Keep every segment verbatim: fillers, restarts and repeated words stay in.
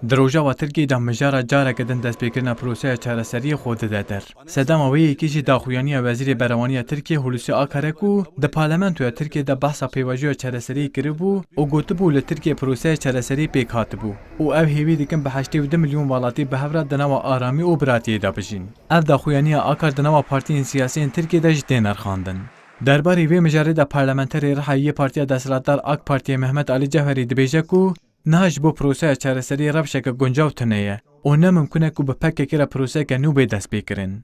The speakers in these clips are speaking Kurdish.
Di Rojava Tirkiyê de mijara careke din destpêkirina proseya çareseriyê xwe dide der. Sedema wê yekê jî daxuyaniya Wezîrê Berewaniya Tirkiyê Hulusi Akar e ku di Parlamentoya Tirkiyê de behsa pêvajoya çareseriyê kiribû û gotibû li Tirkiyê proseya çareseriyê pêk hatibû û ew hêvî dikin bi heştê û du milyon welatî bi hev re di nava aramî û biratiyê de bijîn. Ev daxuyaniya Akar di nava partiyên siyasiyên Tirkiyê de jî tê nirxandin. Derbarê vê mijarê de parlamenterê Rihayê yê partiya desthilatdar AK Partiyê Mehmet Alî Cewherî dibêje ku niha ji bo proseya çareseriyê rewşeke guncaw tune ye û ne mimkun e ku bi P K K re proseyeke nû bê destpêkirin.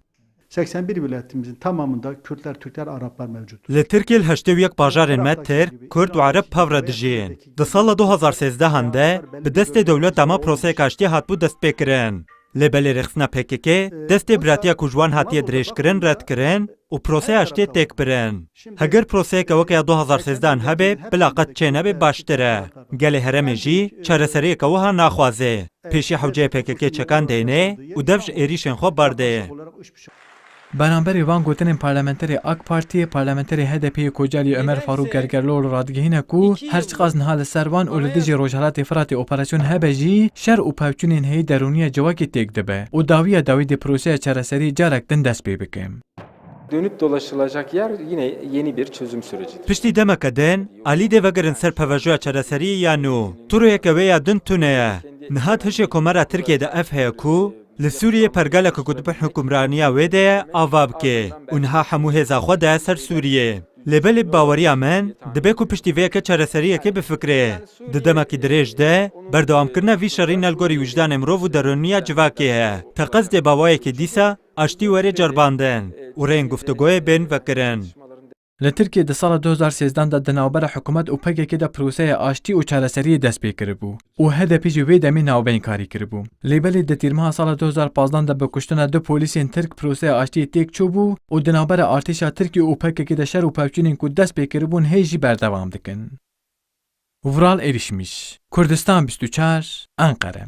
seksen bir vilayetimizin tamamında Kürtler, Türkler, Araplar mevcut. Li Tirkiyê li heştê û yek bajarên me Tirk, Kurd û Ereb pev re dijîn. Di sala du hazar sêzdehan de bi destê dewleta me proseyeke aştiyê hatibû destpêkirin. Lê belê rêxistina P K K destê biratiya ku ji wan hatiye dirêjkirin red kirin û proseya aştiyê têk birin. Heger proseyeke weke ya du hazar sêzdehan hebe, bila qet çênebe baştir e. Gelê herêmê jî çareseriyeke wiha naxwaze. Pêşî hewceyê P K K çekan deyne û dev ji êrîşên xwe berdê. Beramberî van gotinên parlamenterê AK Partiyê, parlamenterê H D P'yê Kocaelî Ömer Faruk Gergerlioğlu radigihîne ku her çiqas niha li ser van û li dijî Rojhelatê Firatê operasyon hebe jî, şer û pevçûnên heyî derûniya civakê têk dibe û dawiya dawî dê proseya çareseriyê carek din dest pê bike. Dönüp dolaşılacak yer yine yeni bir çözüm sürecidir. Piştî demeke din, alî dê vegerin ser pevajoya çareseriyê ya nû. Turoyeke wê ya din tune ye. Niha tiştê Komara Tirkiyê de ev heye ku li Sûriyê pergaleke ku di bin hukimraniya wê de ye, ava bike û niha hemû hêza xwe daye ser Sûriyê. Lê belê bi baweriya min, dibe ku piştî vê yekê çareseriyekê bifikre. Di demekî dirêj de, berdewamkirina vî şerî ne li gorî wijdanê mirov û derûniya civakê ye. Teqez dê bi awayekê dîsa aştî were ceribandin û rêyên guftûgoyê bên vekirin. Li Tirkiyê di sala du hazar sêzdehan de di navbera hikûmet û P K K de proseya aştî û çareseriyê dest pê kiribû û H D P jî wê demê navbeynkarî kiribû. Lê belê di tîrmeha sala du hazar pazdeh de bi kuştina du polîsên Tirk proseya aştiyê têk çûbû û di navbera artêşa Tirkiyê û P K K de şer û pevçûnên ku dest pê kiribûn hê jî berdewam dikin. Vural Erişmiş, Kurdistan bîst û çar, Enqere.